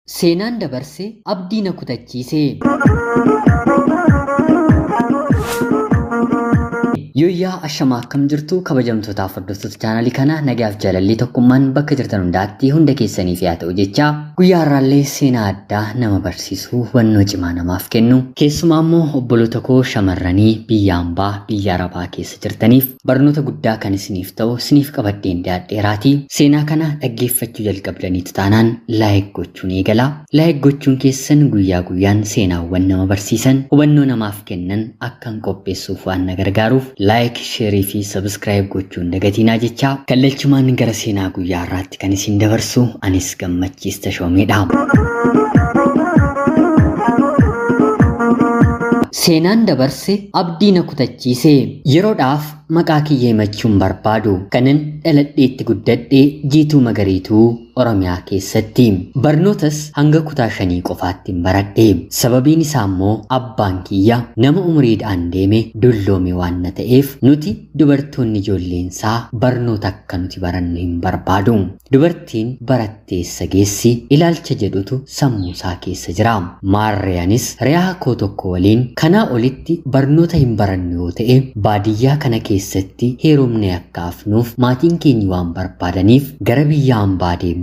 Seenaan dabarse abdii na kutachiise. Yooyyaa ashamaa akkam jirtu kabajamtootaaf hordoftoota chaanalii kanaa nagaaf jaalalli tokkummaan bakka jirtan hundaatti hunda keessaniif yaa ta'u jecha guyyaa har'aallee seenaa addaa nama barsiisu hubannoo cimaa namaaf kennu keessumaa immoo obboloota koo shamarranii biyya hambaa biyya arabaa keessa jirtaniif barnoota guddaa kan isiniif ta'u isiniif qabadheen dhiyaadheeraatii seenaa kana dhaggeeffachuu jalqabdaniitu taanaan like gochuun eegala. Like gochuun keessan guyyaa guyyaan seenaawwan nama barsiisan hubannoo namaaf kennan akkan qopheessuuf waan na gargaaruuf like, share fi subscribe gochuun dagatinaa jecha kallachumaan gara seenaa guyyaa har'aatti kan isin dabarsu anis Gammachiis Tashoomeedha. Seenaan dabarse abdii na kutachiise. Yeroodhaaf maqaa kiyya himachuun barbaadu. Kanan dhaladheetti guddadhe Jiituu Magariituu Oromiyaa keessatti. Barnootas hanga kutaa 5 qofaatti hin baradhe. Sababiin isaa immoo abbaan kiyya nama umriidhaan deeme dulloome waan na ta'eef nuti dubartoonni ijoolleensaa barnoota akka nuti barannu hin barbaadu. Dubartiin baratteessa geessi ilaalcha jedhutu sammuu isaa keessa jira. Maarree anis hiriyaa koo tokko waliin kanaa olitti barnoota hin barannu yoo ta'e baadiyyaa kana keessatti heerumnee akka hafnuuf maatiin keenya waan barbaadaniif gara biyya hambaa deemnaa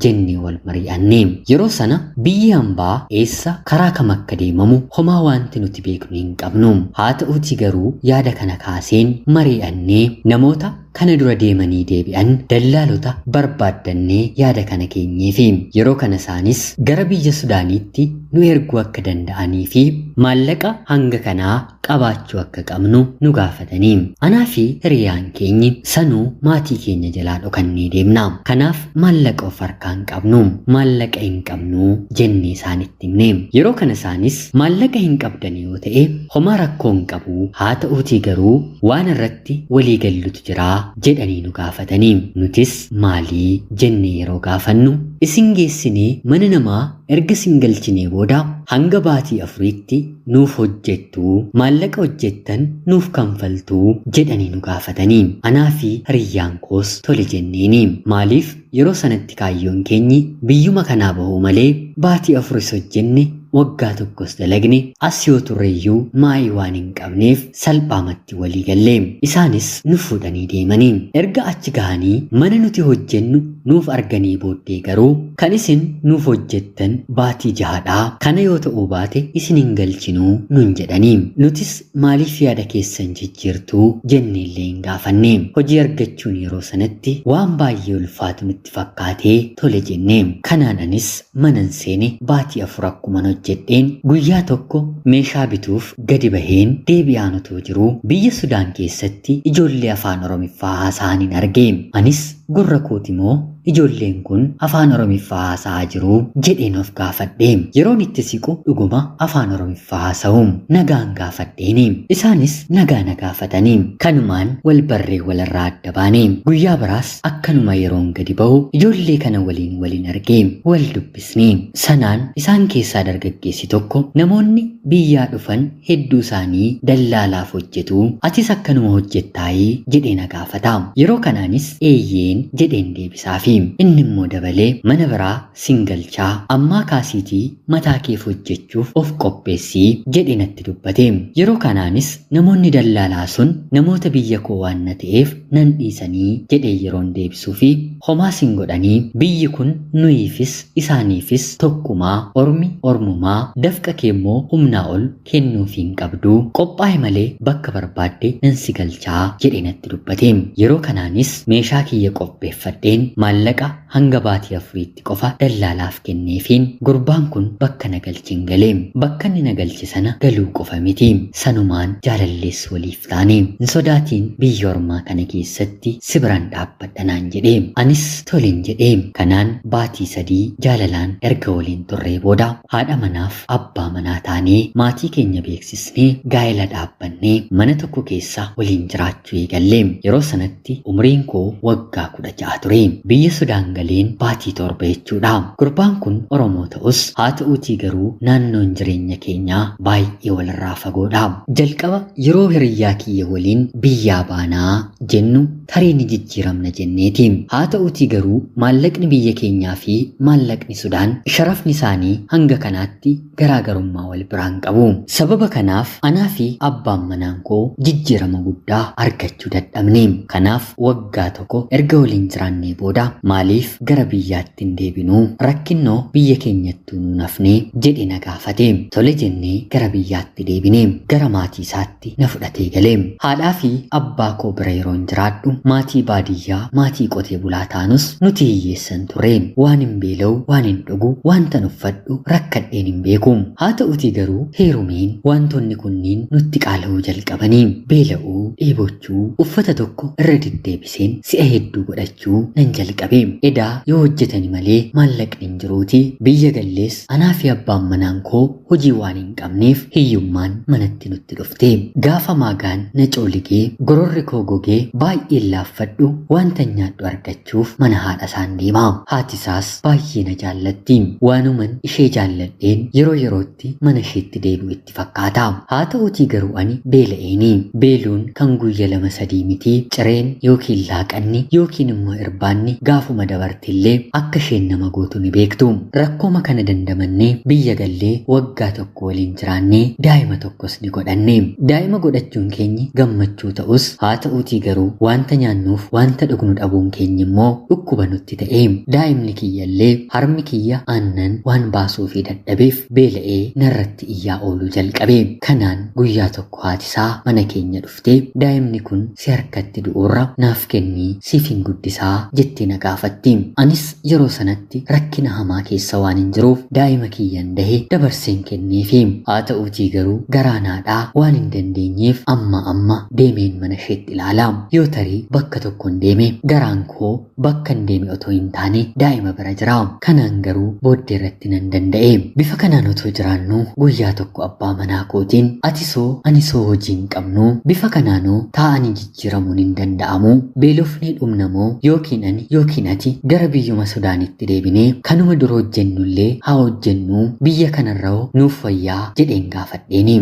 jennee wal mari'anne. Yeroo sana biyyi hambaa eessa karaa kam akka deemamu homaa wanti nuti beeknu hin qabnu. Haa ta'uutii garuu yaada kana kaaseen mari'annee namoota kana dura deemanii deebi'an dallaalota barbaaddannee yaada kana keenyeefi yeroo kana isaanis gara biyya Sudaaniitti nu erguu akka danda'anii fi maallaqa hanga kanaa qabaachuu akka qabnu nu gaafatanii. Anaa fi hiriyaan keenyi sanuu maatii keenya jalaa dhokannee deemna. Kanaaf maallaqa of harkaa hin qabnu, maallaqa hin qabnu jennee isaanitti himne. Yeroo kana isaanis maallaqa hin qabdan yoo ta'e homaa rakkoo hin qabu, haa ta'uutii garuu waan irratti walii gallutu jira jedhanii nu gaafatanii. Nutis maalii jennee yeroo gaafannu isin geessinee mana namaa erga isin galchinee booda hanga baatii 4tti nuuf hojjettu, maallaqa hojjettan nuuf kanfaltu jedhanii nu gaafatanii. Anaa fi hiriyyaan koos tole jenneeni. Maaliif yeroo sanatti kaayyoon keenyi biyyuma kanaa bahuu malee baatii 4 hojjenne waggaa tokkos dalagne as yoo turreeyyuu maayii waan hin qabneef salphaamatti walii galle. Isaanis nu fuudhanii deemanii. Erga achi gahanii mana nuti hojjennu nuuf arganii booddee garuu kan isin nuuf hojjettan baatii 6dha. Kana yoo ta'uu baate isin hin galchinuu nun jedhanii. Nutis maaliif yaada keessan jijjiirtuu jenneellee hin gaafanne. Hojii argachuun yeroo sanatti waan baay'ee ulfaatu nutti fakkaatee tole jenne. Kanaan anis manan seene baatii 4 akkuma hojjedheen guyyaa tokko meeshaa bituuf gadi baheen deebi'aan otoo jiruu biyya Sudaan keessatti ijoollee afaan Oromiffaa haasa'an hin arge. Anis gurra kooti moo ijoolleen kun afaan Oromiffaa haasa'aa jiruu jedheen of gaafadhe. Yeroon itti siqu dhuguma afaan Oromiffaa haasa'u. Nagaan gaafadheeni. Isaanis nagaa na gaafatanii. Kanumaan wal barree walirraa adda baane. Guyyaa biraas akkanuma yeroon gadi bahu ijoollee kana waliin waliin arge. Wal dubbisne. Sanaan isaan keessaa dargaggeessi tokko namoonni biyyaa dhufan hedduu isaanii dallaalaaf hojjetu. Atis akkanuma hojjettaayii jedhee na gaafata. Yeroo kanaanis eeyyeen jedheen deebisaafi. Inni immoo dabalee mana biraa singalchaa ammaa kaasiitii mataa keef hojjechuuf of qopheessii jedhee natti dubbate. Yeroo kanaanis namoonni dallaalaa sun namoota biyya koo waan na ta'eef nan dhiisanii jedhee yeroon deebisuufi homaa sin godhanii biyyi kun nuyiifis isaaniifis tokkumaa ormi ormumaa dafqa kee immoo humnaa ol kennuufii hin qabdu qophaa'e malee bakka barbaadde nan si galchaa jedhee natti dubbate. Yeroo kanaanis meeshaa kiyya qopheeffadheen maallaqa hanga baatii 4tti qofa dallaalaaf kenneefiin gurbaan kun bakka na galche hin galee. Bakka inni na galche sana galuu qofa miti. Sanumaan jaalallees waliif taane. Hin sodaatiin biyya ormaa kana keessatti si biraan dhaabbadha naan jedhee. Anis toleen jedhee. Kanaan baatii 3 jaalalaan erga waliin turree booda haadha manaaf abbaa manaa taanee maatii keenya beeksisnee gaa'ela dhaabbannee mana tokko keessa waliin jiraachuu eegalle. Yeroo sanatti umriin koo waggaa 16 ture. Biyya Sudaan galeen baatii 7 jechuudha. Gurbaan kun Oromoo ta'us haa ta'uutii garuu naannoon jireenya keenyaa baay'ee walirraa fagoodha. Jalqaba yeroo hiriyyaa kiyya waliin biyyaa baanaa jennu tarii ni jijjiiramna jenneeti. Haa ta'uutii garuu maallaqni biyya keenyaa fi maallaqni Sudaan sharafni isaanii hanga kanaatti garaagarummaa wal biraan qabu. Sababa kanaaf anaa fi abbaan manaan koo jijjiirama guddaa argachuu dadhabne. Kanaaf waggaa tokko erga waliin jiraannee booda maaliif gara biyyaatti hin deebinuu, rakkinnoo biyya keenyattuu nu nafnee jedhe na gaafate. Tole jennee gara biyyaatti deebine. Gara maatii isaatti na fudhatee gale. Haadhaa fi abbaa koo bira yeroon jiraadhu maatii baadiyyaa, maatii qotee bulaa taanus nuti hiyyeessan turre. Waan hin beela'u, waan hin dhugu, wanta uffadhu rakkadheen hin beeku. Haa ta'utii garuu heerumeen wantoonni kunniin nutti qaala'uu jalqabanii. Beela'uu, dheebochuu, uffata tokko irra deddeebiseen si'a hedduu godhachuu nan jalqabe. Edaa yoo hojjetani malee maallaqni hin jiruuti. Biyya gallees anaa fi abbaan manaan koo hojii waan hin qabneef hiyyummaan manatti nutti dhufte. Gaafa maagaan na cooligee gororri koo gogee baay'een laaffadhu wanta nyaadhu argachuuf mana haadha isaan deema. Haati isaas baay'ee na jaallatti. Waanuman ishee jaalladheen yeroo yerootti mana isheetti deebi'u itti fakkaata. Haa ta'uutii garuu ani beela'eeni. Beeluun kan guyya 2-3 miti. Cireen yookiin laaqanni yookiin immoo irbaanni gaafuma dabartillee akka isheen nama gootu ni beektu. Rakkooma kana dandamannee biyya gallee waggaa tokko waliin jiraannee daa'ima tokkos ni godhanne. Daa'ima godhachuun keenyi gammachuu ta'us haa ta'uutii garuu wanta nyaannuuf wanta dhugnu dhabuun keenya immoo dhukkuba nutti ta'e. Daa'imni kiyyallee harmi kiyya aannan waan baasuufii dadhabeef beela'ee narratti iyyaa ooluu jalqabe. Kanaan guyyaa tokko haati isaa mana keenya dhuftee daa'imni kun si harkatti du'uurra naaf kennii siif hin guddisaa jettee na gaafatti. Anis yeroo sanatti rakkina hamaa keessa waan hin jiruuf daa'ima kiyyan dahe dabarseen kenneefi. Haa ta'uutii garuu garaa naadhaa waan hin dandeenyeef amma amma deemeen mana isheetti ilaala. Yoo tarii bakka tokkoon deeme garaan koo bakka hin deeme otoo hin taane daa'ima bira jira. Kanaan garuu booddee irratti nan danda'e. Bifa kanaan otoo jiraannu guyyaa tokko abbaa manaa kootiin ati soo ani soo hojii hin qabnu, bifa kanaanoo taa'anii jijjiiramuun hin danda'amu, beelofnee dhumnamoo yookiin ani yookiin ati gara biyyuma Sudaanitti deebinee kanuma dura hojjennullee haa hojjennu, biyya kanarraa nuuf wayyaa jedheen gaafadheeni.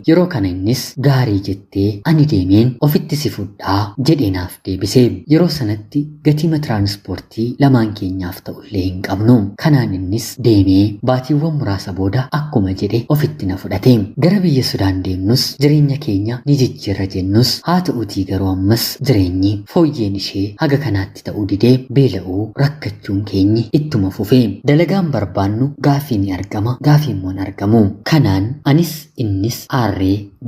Yeroo kana innis gaarii jettee ani deemeen ofitti si fudhaa jedhee naaf deebise. Yeroo sanatti gatii tiraanspoortii lamaan keenyaaf ta'ullee hin qabnu. Kanaan innis deemee baatiiwwan muraasa booda akkuma jedhe ofitti na fudhate. Gara biyya Sudaan deemnus jireenya keenya ni jijjiirra jennus haa ta'uutii garuu ammas jireenyi fooyyeen ishee haga kanaatti ta'uu didee beela'uu rakkachuun keenyi ittuma fufe. Dalagaan barbaannu gaafii ni argama, gaafii immoo hin argamu. Kanaan anis innis aarree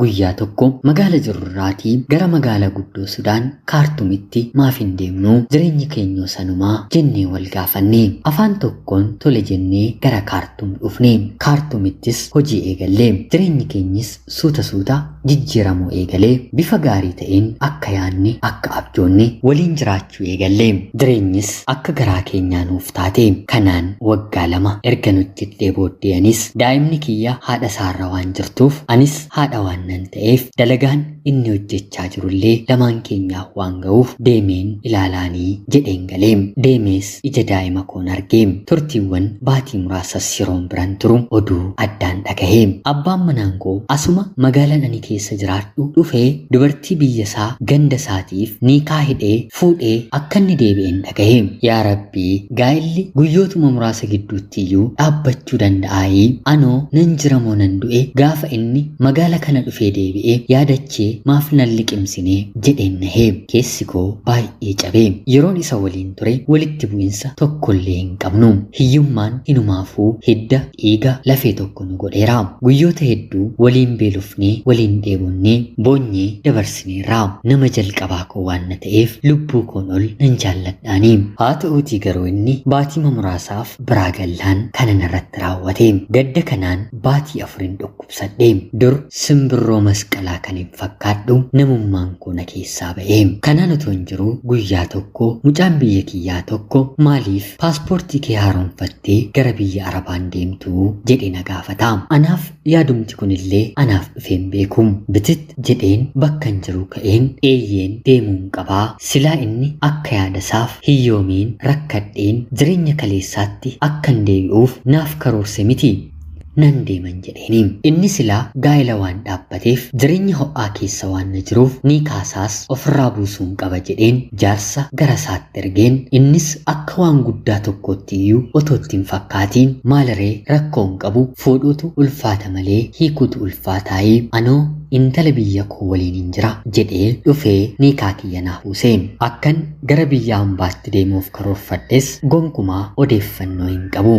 guyyaa tokko magaala jirurraatii gara magaala guddoo Sudaan Kaartumitti maaf hin deemnu, jireenyi keenyoo sanumaa jennee wal gaafanne. Afaan tokkoon tole jennee gara Kaartum dhufne. Kaartumittis hojii eegalle. Jireenyi keenyis suuta suuta jijjiiramuu eegalee bifa gaarii ta'een akka yaanne akka abjoonne waliin jiraachuu eegalle. Jireenyis akka garaa keenyaa nuuf taate. Kanaan waggaa 2 erga nutti hidhee booddee anis daa'imni kiyya haadha isaarra waan jirtuuf anis haadha waan nan ta'eef dalagaan inni hojjechaa jirullee lamaan keenyaaf waan ga'uuf deemeen ilaalaanii jedheen galee. Deemees ija daa'ima koon argee. Turtiiwwan baatii muraasas yeroon biran turu oduu addaan dhagahe. Abbaan manaan koo asuma magaalaan ani keessa jiraadhu dhufee dubartii biyya isaa ganda isaatiif niikaa hidhee fuudhee akka inni deebi'een dhagahe. Yaa Rabbii, gaa'elli guyyootuma muraasa gidduutti iyyuu dhaabbachuu danda'aayii? Anoo nan jira moo nan du'e? Gaafa inni magaala kana dhufee deebi'ee yaadachee maaf nan liqimsine jedheen nahee. Keessi koo baay'ee cabee. Yeroon isa waliin ture walitti bu'insa tokkollee hin qabnu. Hiyyummaan hinumaafuu hidda dhiiga lafee tokko nu godheera. Guyyoota hedduu waliin beelofnee waliin dheebonnee boonyee dabarsineerra. Nama jalqabaa koo waan na ta'eef lubbuu koon ol nan jaalladhaani. Haa ta'uutii garuu inni baatii muraasaaf biraa gallaan kana narratti raawwate. Gadda kanaan baatii 4 dhukkubsadhe. Dur simbirroo masqalaa kan hin fakkaadhu namummaan koo na keessaa ba'e. Kanaan otoo hin jiru guyyaa tokko mucaan biyya kiyyaa tokko maaliif paaspoortii kee haaromfattee gara biyya Arabaan deemtu jedhee na gaafata. Anaaf yaadumti kunillee anaaf dhufeen beeku. Bitit jedheen bakka hin jiru ka'een eeyyeen deemuun qabaa. Silaa inni akka yaadasaaf hiyyoomiin rakkadheen jireenya kaleessaatti akkan deebi'uuf naaf karoorse miti. Nan deeman jedheeni. Inni silaa gaa'ela waan dhaabbateef jireenya ho'aa keessa waan na jiruuf ni kaasaas ofirraa buusuun qaba jedheen jaarsa gara isaatti ergeen innis akka waan guddaa tokkotti iyyuu otoo itti hin fakkaatiin maalaree rakkoon qabu fuudhuutu ulfaata malee hiikuutu ulfaataayii anoo intala biyya koo waliin hin jira jedhee dhufee niikaa kiyya naaf buuse. Akkan gara biyya hambaatti deemuuf karoorfadhes gonkumaa odeeffannoo hin qabu.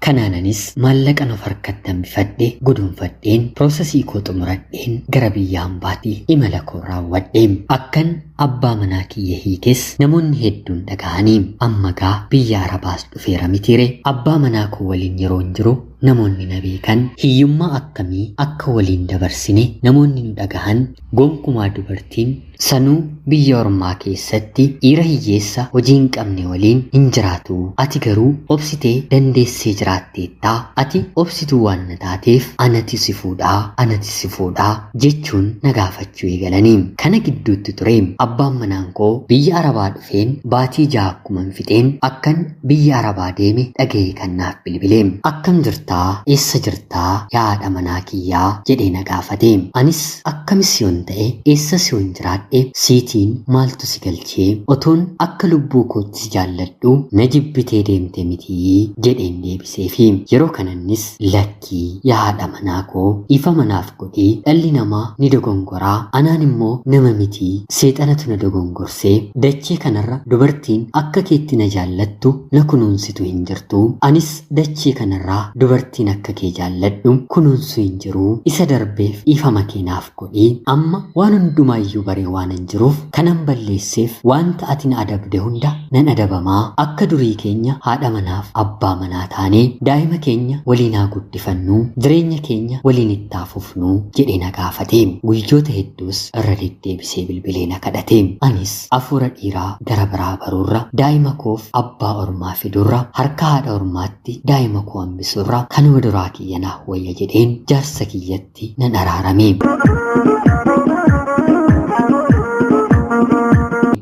Kanaananis maallaqa of harkatti hambifadhe guduunfadheen piroosesii koo xumuradheen gara biyya hambaatti imala koo raawwadhe. Akkan abbaa manaa kiyya hiikes namoonni hedduun dhaga'anii amma gaa biyya Arabaas dhufeera mitiire abbaa manaa koo waliin yeroo hin jiru namoonni na beekan hiyyummaa akkamii akka waliin dabarsine namoonni nu dhagahan gonkumaa dubartiin sanuu biyya ormaa keessatti dhiira hiyyeessa hojii hin qabne waliin hin jiraatu. Ati garuu obsitee dandeessee jiraatteettaa. Ati obsituu waan na taateef anati si fuudhaa, anati si fuudhaa jechuun na gaafachuu eegalanii. Kana gidduutti ture abbaan manaan koo biyya Arabaa dhufeen baatii 6 akkuma hin fixeen akkan biyya Arabaa deeme dhaga'ee kan naaf bilbile. Akkam jirtaa? Eessa jirtaa? Yaa haadha manaa kiyyaa jedhee na gaafate. Anis akkamis yoon ta'e eessas yoon jiraadhe siitiin maaltu si galchee otoon akka lubbuu kootti si jaalladhu na jibbitee deemte mitii jedheen deebiseefi. Yeroo kanannis lakkii yaa haadha manaa koo ifa manaaf godhii dhalli namaa ni dogongoraa anaan immoo nama mitii seexanatu na dogongorsee dachee kanarra dubartiin akka keetti na jaallattu na kunuunsitu hin jirtu anis dachee kanarraa dubartiin akka kee jaalladhu kunuunsu hin jiru isa darbeef ifama kee naaf godhii amma waan hundumaayyuu baree waan hin jiruuf kanan balleesseef wanta ati na adabde hunda nan adabamaa akka durii keenya haadha manaaf abbaa manaa taanee daa'ima keenya waliin haa guddifannuu jireenya keenya waliin itti haa fufnuu jedhee na gaafate. Guyyoota hedduus irra deddeebisee bilbilee na kadhate. Anis hafuura dhiiraa gara biraa baruurra daa'ima koof abbaa ormaa fidurra harka haadha ormaatti daa'ima koo hambisurra kanuma duraa kiyya naaf wayya jedheen jaarsa kiyyatti nan araarame.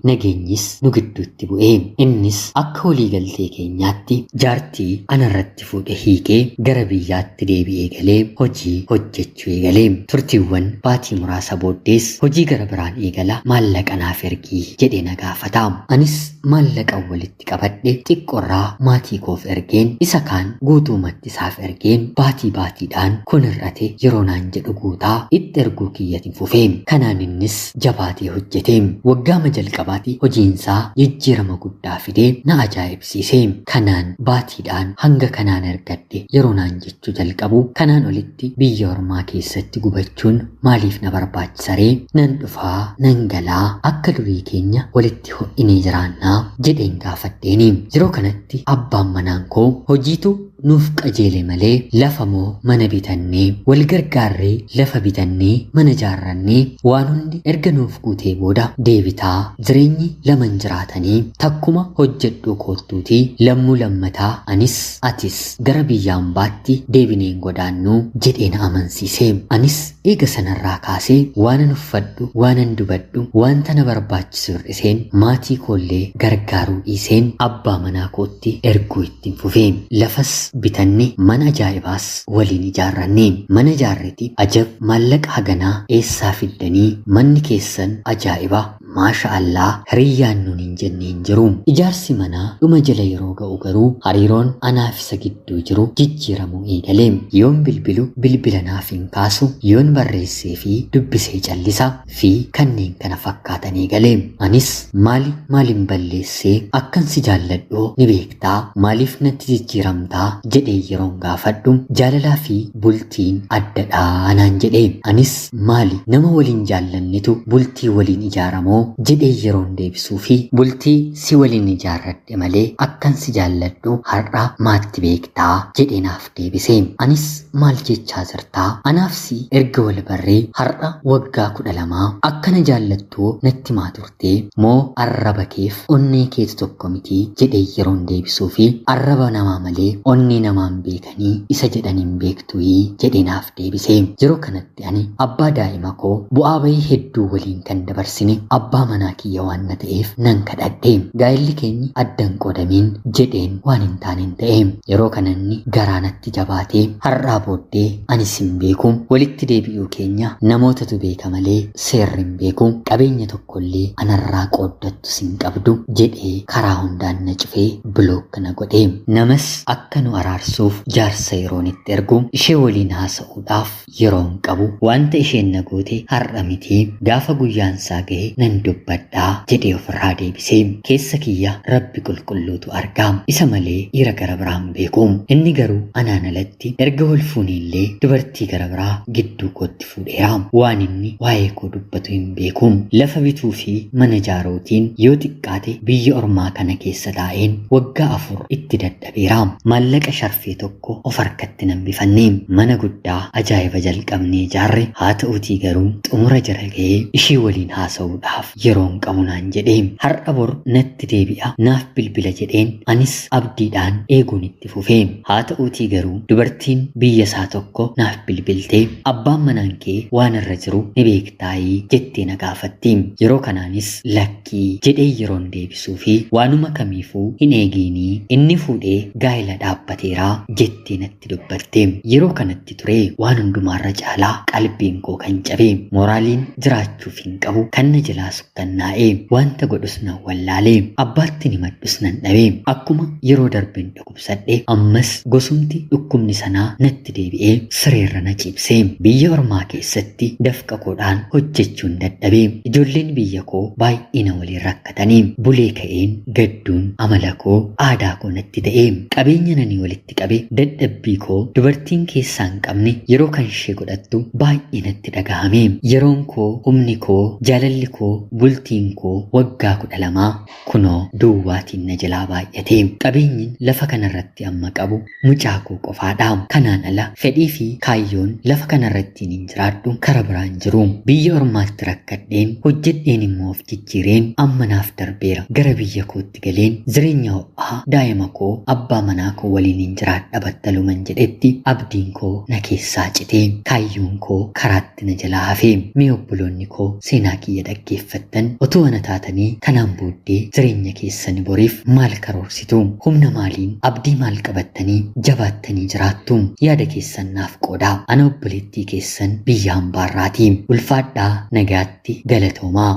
Nageenyis nu gidduutti bu'ee innis akka waliigaltee keenyaatti jaartii anarratti fuudhe hiikee gara biyyaatti deebi'ee galee hojii hojjechuu eegalee turtiiwwan baatii muraasa booddees hojii gara biraan eegala maallaqa naaf ergii jedhee na gaafata. Anis maallaqa walitti qabadhe xiqqoorraa maatii koof ergeen isa kaan guutumatti isaaf ergeen baatii baatiidhaan kun hir'ate yeroo naan jedhu guutaa itti erguu kiyyatiin fufee kanaan innis jabaatee hojjete. Waggaama jalqabaati hojiinsaa jijjiirama guddaa fidee na ajaa'ibsiise. Kanaan baatiidhaan hanga kanaan ergadhe yeroo naan jechuu jalqabu kanaan olitti biyya ormaa keessatti gubachuun maaliif na barbaachisaree nan dhufaa nan galaa akka durii keenya walitti ho'inee jiraannaa jedheen gaafadheeni. Yeroo kanatti abbaan manaan koo hojiitu nuuf qajeele malee lafa moo mana bitannee wal gargaarree lafa bitannee mana jaarrannee waan hundi erga nuuf guutee booda deebitaa jireenyi laman jiraatanii takkuma hojjedhuu koottuutii lammuu lammataa anis atis gara biyya hambaatti deebineen godaannuu jedhee na amansiise. Anis eega sanarraa kaasee waanan uffadhu waanan dubadhu wanta na barbaachisu hir'iseen maatii koollee gargaaruu dhiiseen abbaa manaa kootti erguu ittiin fufee lafas bitanne mana ajaa'ibaas waliin ijaarranne. Mana ijaarreti ajab maallaqa haganaa eessaa fiddanii manni keessan ajaa'iba maasha allaa hiriyyaan nuun hin jenne hin jiru. Ijaarsi manaa dhuma jala yeroo ga'u garuu hariiroon anaaf isa gidduu jiru jijjiiramuu eegale. Yoon bilbilu bilbila naaf hin kaasu, yoon barreessee fi dubbisee callisa fi kanneen kana fakkaatan eegale. Anis maali maalin balleessee akkan si jaalladhoo ni beektaa maaliif natti jijjiiramtaa Jedhee yeroon gaafadhu jaalalaa fi bultiin addadhaa naan jedhe. Anis maali nama waliin jaallannetu bultii waliin ijaaramoo jedhee yeroon deebisuu fi bultii si waliin ijaarradhe malee akkan si jaalladhu har'a maatti beektaa jedhee naaf deebise. Anis maal jechaa jirtaa? Anaaf si erga wal barree har'a waggaa 12 akkana jaallattuu natti maa turtee moo arraba keef onnee keetu tokko miti jedhee yeroon deebisuu fi arraba namaa malee onnee namaan beekanii isa jedhaniin beektuyi jedhee naaf deebise. Yeroo kanatti ani abbaa daa'ima koo bu'aa bahii hedduu waliin kan dabarsine abbaa manaa kiyya waan na ta'eef nan kadhadhe. Gaa'elli keenyi addan qoodamiin jedheen waan hin taaneen ta'e. Yeroo kananni garaa natti jabaatee har'aa booddee anis hin beeku walitti deebi'uu keenya namootatu beeka malee seerri hin beeku qabeenya tokkollee anarraa qooddattu sin qabdu jedhee karaa hundaan na cufee bilook na godhe. Namas akka nu araarsuuf jaarsa yeroon itti ergu ishee waliin haasa'uudhaaf yeroon qabu wanta isheen na goote har'a miti gaafa guyyaan isaa gahe nan dubbadhaa jedhee ofirraa deebise. Keessa kiyya rabbi qulqulluutu argaa isa malee dhiira gara biraan beeku. Inni garuu anaan alatti erga wal fuunee dubartii gara biraa gidduu kootti fuudheera. Waan inni waa'ee koo dubbatu hin beeku. Lafa bituu fi mana ijaaruutiin yoo xiqqaate biyya ormaa kana keessa taa'een waggaa 4 itti dadhabeera. Maallaqa sharfee tokko of harkatti nan bifanne. Mana guddaa ajaa'iba jalqabnee ijaarre haa ta'uutii garuu xumura jira ga'ee ishee waliin haasa'uudhaaf yeroon qabu naan jedhe. Har'a bor natti deebi'a naaf bilbila jedheen anis abdiidhaan eeguun itti fufe. Haa ta'uutii garuu dubartiin biyya isaa tokko naaf bilbiltee abbaan manaan kee waan irra jiru ni beektaayii jettee na gaafatti. Yeroo kanaanis lakkii jedhee yeroon deebisuu fi waanuma kamiifuu hin eegiinii inni fuudhee gaa'ela dhaabbateeraa jettee natti dubbatte. Yeroo kanatti ture waan hundumaarra caalaa qalbiin koo kan cabe mooraaliin jiraachuuf hin qabu kan na jalaa sukkannaa'e wanta godhus nan wallaale abbaatti himadhus nan dhabe. Akkuma yeroo darbeen dhukkubsadhe ammas gosumti dhukkubni sanaa natti deebi'ee sireerra na ciibse. Biyya ormaa keessatti dafqa koodhaan hojjechuun dadhabe. Ijoolleen biyya koo baay'ee na waliin rakkatanii bulee ka'een gadduun amala koo aadaa koo natti ta'e. Qabeenya nani walitti qabe dadhabbii koo dubartiin keessaa hin qabne yeroo kan ishee godhattu baay'ee natti dhagahame. Yeroon koo, humni koo, jaalalli koo, bultiin koo waggaa 12 kunoo duwwaatiin na jalaa baay'ate. Qabeenyi lafa kanarratti amma qabu mucaa koo qofaadha. Kanaan ala fedhii fi kaayyoon lafa kanarratti hin jiraadhu kara biraan jiru. Biyya ormaatti rakkadheen hojjedheen immoo of jijjiireen amma naaf darbeera. Gara biyya kootti galeen jireenya ho'aa daa'ima koo abbaa manaa koo waliin hin jiraadha battaluman jedhetti abdiin koo na keessaa citee kaayyoon koo karaatti na jalaa hafe. Mee obboloonni koo seenaa kiyya dhaggeeffattan otoo ana taatanii kanaan booddee jireenya keessan boriif maal karoorsitu? Humna maaliin abdii maal qabattanii jabaattanii jiraattu? Yaada keessan naaf qoodaa. Ana obboleettii keessan biyya hambaarraati. Ulfaadhaa nagaatti galatoomaa.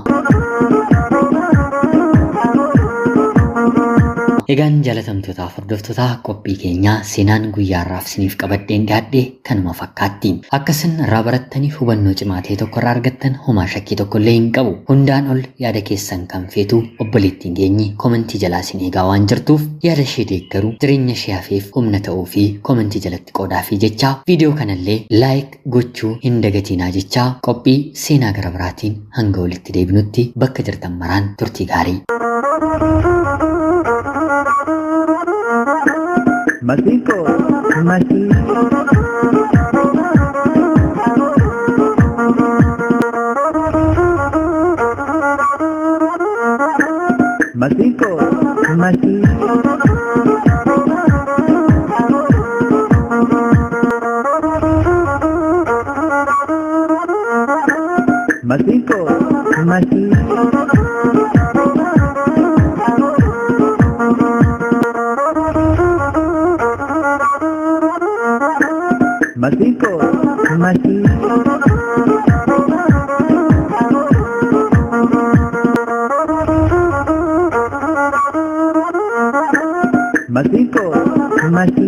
Egaan jaalatamtootaaf hordoftoota qophii keenyaa seenaan guyyaa har'aaf isiniif qabadheen dhiyaadhe kanuma fakkaatti. Akka isin irraa barattaniif hubannoo cimaa ta'e tokko irraa argattan homaa shakkii tokko illee hin qabu. Hundaan ol yaada keessan kan feetu obboleettiin keenyi komentii jalaa isin eegaa waan jirtuuf yaada ishee deeggaruu jireenya ishee hafeef humna ta'uu fi komentii jalatti qoodaa fi jechaa viidiyoo kanallee laayik gochuu hin dagatinaa jechaa qophii seenaa gara biraatiin hanga walitti deebinutti bakka jirtan maraan turtii gaarii. Masiko, masi. Masiko, masi. Masiko, masi. Masiko, masi. Masiko, masi.